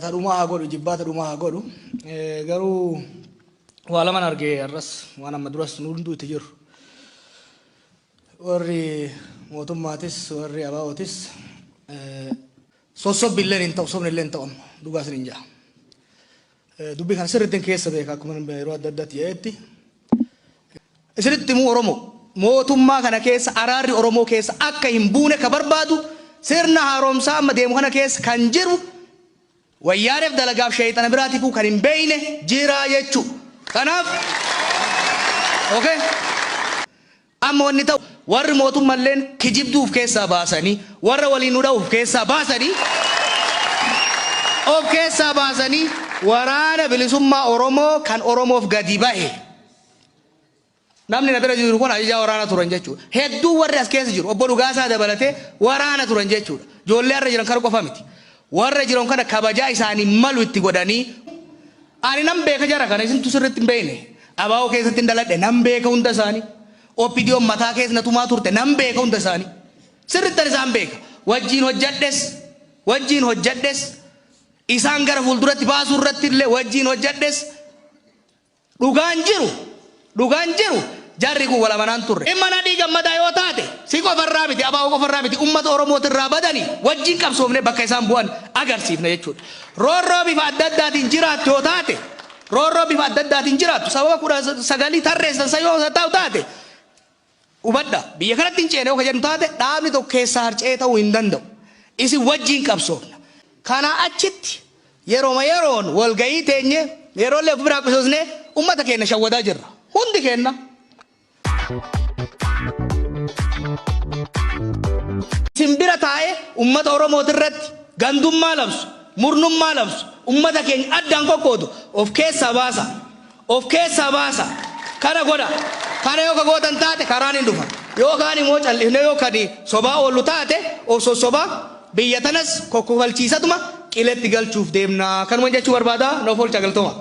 Ta dhumaa haa godhu, jibbaata dhumaa haa godhu. Garuu waa laman arge har'as, waan amma duras nu hunduu itti jirru. Warri mootummaatis warri ABOtis sossobbi illee hin ta'u, sobni illee hin ta'u, amma dhugaa isin hin ja'a. Dubbii kana sirriitti keessa beeka, akkuma yeroo adda addaatti jedhetti. Isinitti himuu, Oromoo, mootummaa kana keessa araarri Oromoo keessa akka hin buune ka barbaadu, sirna haaromsaa amma deemu kana keessa kan jiru, wayyaaneef dalagaaf sheeyxana biraatiifuu kan hin beeyne jira jechuu. Kanaaf okay. Amma wanni ta'u, warri mootummalleen kijibduu of keessaa baasanii, warra waliin nu dha'u of keessaa baasanii, Waraana Bilisummaa Oromoo kan Oromoof gadi bahe. Namni na bira jiru kun ajajaa waraana turan jechuudha. Hedduu warri as keessa jiru, obbo Dhugaasaa dabalatee, waraana turan jechuudha. Ijoollee har'a jiran kana qofa miti. Warra jiran kana kabajaa isaanii malu itti godhanii, ani nan beeka jara kana, isintu sirriitti hin beekne. ABO keessatti hin daladhe, nan beeka hunda isaanii. OPDOn mataa keessa na tumaa turte, nan beeka hunda isaanii. Sirriittan isaan beeka. Wajjiin hojjadhes, wajjiin hojjadhes, isaan gara fuulduratti baasuu irratti illee wajjiin hojjadhes. Dhugaan jiru, jarri kun wal amanaan turre. Dhimma Nadhii Gammadaa yoo taate, si qofarraa miti, ABO qofarraa miti, uummata Oromootirraa badanii wajjin qabsoofne bakka isaan bu'an agarsiifna jechuudha. Roorroo bifa adda addaatiin jiraattu yoo taate, roorroo bifa adda addaatiin jiraattu sababa 19 tarreessan san yoo ta'u taate, hubadha, biyya kanatti hin ceene yoo ka jedhu taate, dhaabni tokko keessaa harca'ee ta'uu hin danda'u. Isin wajjin qabsoofna. Kana achitti yerooma yeroon walgahii teenye, yeroollee of biraa qusosnee ummata keenya shawwadaa jirra. Hundi keenya. Isin bira taa'ee ummata Oromooti irratti gandummaa labsu, murnummaa labsu, ummata keenya addaan qoqqoodu of keessaa baasa. Of keessaa baasa. Kana godha. Kana yoo ka gootan taate, karaan hin dhufa. Yookaan immoo cal'ifnee yoo kan sobaa oollu taate, of sossobaa biyya tanas kokkofalchiisatuma qiletti galchuuf deemna. Kanuma jechuu barbaada. Noof oolcha, galtooma.